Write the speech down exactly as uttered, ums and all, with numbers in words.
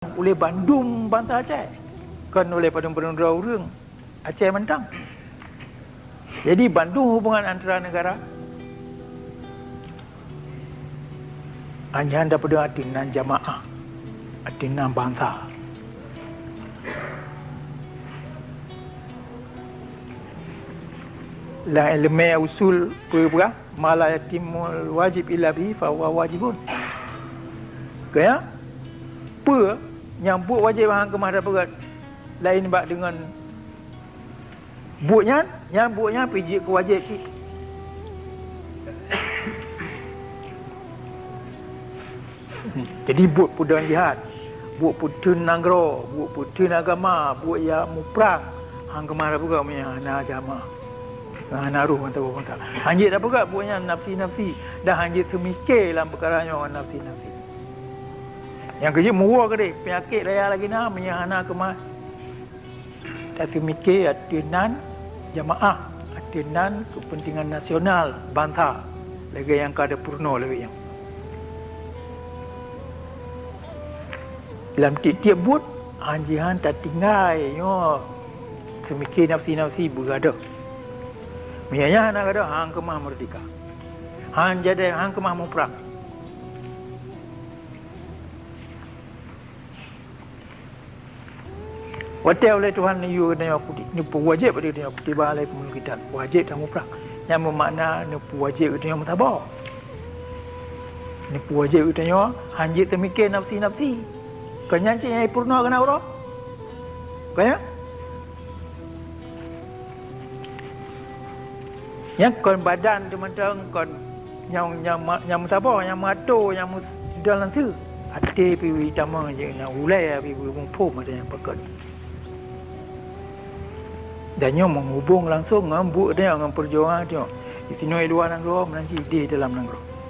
uleh bandum bansa Aceh, kon uleh padum-padum droe ureuëng Aceh mantong. Jadi bandum hubungan antara negara hanya daripada ateueh nan jamaah, ateueh nan bansa. Lam ileumèe usul peue peugah, "Ma la yatimmul wajib illa bihi fa huwa wajibun." Kaya peue nyang buet wajéb hang keumah tapeugét laén bak deungon buet nyan, nyan buet nyan pih jeuet keu wajéb cit. Jadi buet peudong jihad, buet peuteun nanggroe, buet peuteun agama, buet jak muprang, hang keumah tapeugah meunyoe hana jamaah, hana roh mantong bansa. Hanjeuet tapeugah buet nyan nafsi-nafsi, dan hanjeuet teumike lam peukara nyoe ngon nafsi-nafsi. Nyang keujeuet meuwoe keudeh peunyakét raya lagée na meunyoe hana keumah tateumike ateueh nan jamaah, ateueh nan keupeuntengan nasional bansa, lagée nyang ka tapeurunoe lé nyoe. Lam tieb-tieb buet, han jihan tatinggai nyoe seumike nafsi-nafsi beugadôh. Meunyoe nyan hana gadôh, han keumah meurdeka. Han jadi, han keumah muprang. Watée ulée Tuhan neuyue geutanyoe kuti-, neupeuwajéb bak geutanyoe kutiba alaikumul qital, wajéb tamuprang. Nyan meumakna neupeuwajéb geutanyoe meusaboh. Neupeuwajéb geutanyoe hanjeuet teumike nafsi-nafsi. Kon nyan cit nyang jipeurunoe keunan uroe? Kon nyan? Nyan kon badan teumantong, kon nyang, nyang ma-, nyang meusaboh, nyang meuato, nyang meudong lam teue. Até pih tamong jih, nyang ulée pih muphom ada nyang pakon. Dan nyoe meuhubong langsong ngon buet tanyoe, ngon peujuangan tanyoe. Di sinoe luwa nanggroe, meunan cit di dalam nanggroe.